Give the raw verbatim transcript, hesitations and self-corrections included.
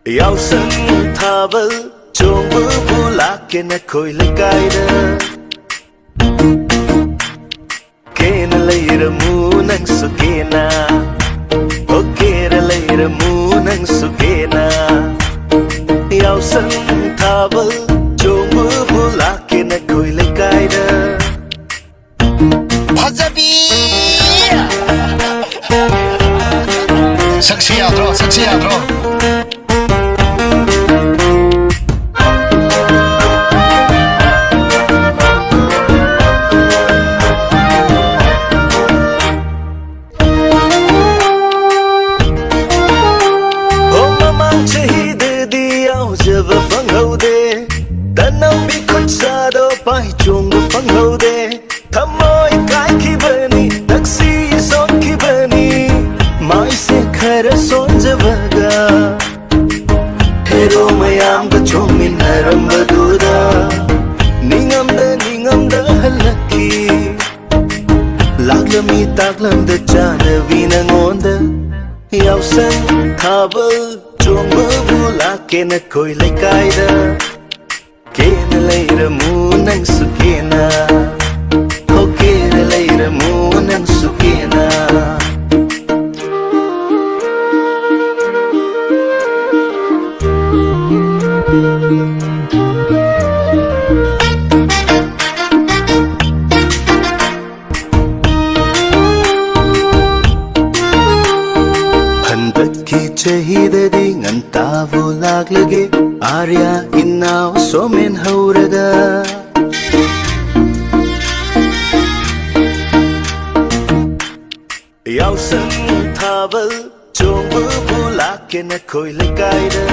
ꯌꯥꯎꯁꯪ ꯊꯥꯕꯜ ꯆꯣꯡꯕꯕꯨ ꯂꯥꯛꯀꯦ ꯅꯈꯣꯏ ꯂꯩꯀꯥꯏꯗ꯫ ꯀꯦꯅ ꯂꯩꯔꯝꯃꯨ ꯅꯪꯁꯨ ꯀꯦꯅ, ꯍꯣ ꯀꯦꯔ ꯂꯩꯔꯝꯃꯨ ꯅꯪꯁꯨ ꯀꯦꯅ꯫ ꯌꯥꯎꯁꯪ ꯊꯥꯕꯜ ꯆꯣꯡꯕꯕꯨ ꯂꯥꯛꯀꯦ ꯅꯈꯣꯏ ꯂꯩꯀꯥꯏꯗ꯫ ꯐꯖꯕꯤ! ꯁꯛꯁꯤ ꯌꯥꯗ꯭ꯔꯣ? ꯁꯛꯁꯤ ꯌꯥꯗ꯭ꯔꯣ? ꯍꯣ ꯃꯃꯥꯡ ꯆꯍꯤꯗꯗꯤ ꯌꯥꯎꯖꯕ ꯐꯪꯍꯧꯗꯦ, ꯇꯅꯧꯕꯤ ꯈꯨꯠꯁꯥꯗꯣ ꯄꯥꯏ ꯆꯣꯡꯕ ꯐꯪꯍꯧꯗꯦ꯫ ꯊꯃꯣꯏ ꯀꯥꯏꯈꯤꯕꯅꯤ, ꯊꯛꯁꯤ ꯁꯣꯛꯈꯤꯕꯅꯤ, ꯃꯥꯏꯁꯦ ꯈꯔ ꯁꯣꯟꯖꯕꯒ꯫ ꯍꯦꯔꯣ ꯃꯌꯥꯝꯒ ꯆꯣꯡꯃꯤꯟꯅꯔꯝꯕꯗꯨꯗ ꯅꯤꯡꯉꯝꯗ ꯅꯤꯡꯉꯝꯗ ꯍꯜꯂꯛꯈꯤ꯫ ꯂꯥꯛꯂꯝꯃꯤ ꯇꯥꯛꯂꯝꯗ ꯆꯥꯅꯕꯤ ꯅꯉꯣꯟꯗ꯫ ꯌꯥꯎꯁꯪ ꯊꯥꯕꯜ ꯆꯣꯡꯕꯕꯨ ꯂꯥꯛꯀꯦ ꯅꯈꯣꯏ ꯂꯩꯀꯥꯏꯗ꯫ ꯀꯦꯅ ꯂꯩꯔꯝꯃꯨ ꯅꯪꯁꯨ ꯀꯦꯅ, ꯍꯣ ꯀꯦꯅ ꯂꯩꯔꯝꯃꯨ ꯅꯪꯁꯨ ꯀꯦꯅ꯫ ꯍꯟꯗꯛꯀꯤ ꯆꯍꯤꯗꯗꯤ ꯉꯟꯇꯥꯕꯨ ꯂꯥꯛꯂꯒꯦ, ꯑꯥꯔꯌꯥ ꯏꯅꯥꯎ ꯁꯣꯃꯦꯟ ꯍꯧꯔꯒ꯫ ꯌꯥꯎꯁꯪ ꯊꯥꯕꯜ ꯆꯣꯡꯕꯕꯨ ꯂꯥꯛꯀꯦ ꯅꯈꯣꯏ ꯂꯩꯀꯥꯏꯗ꯫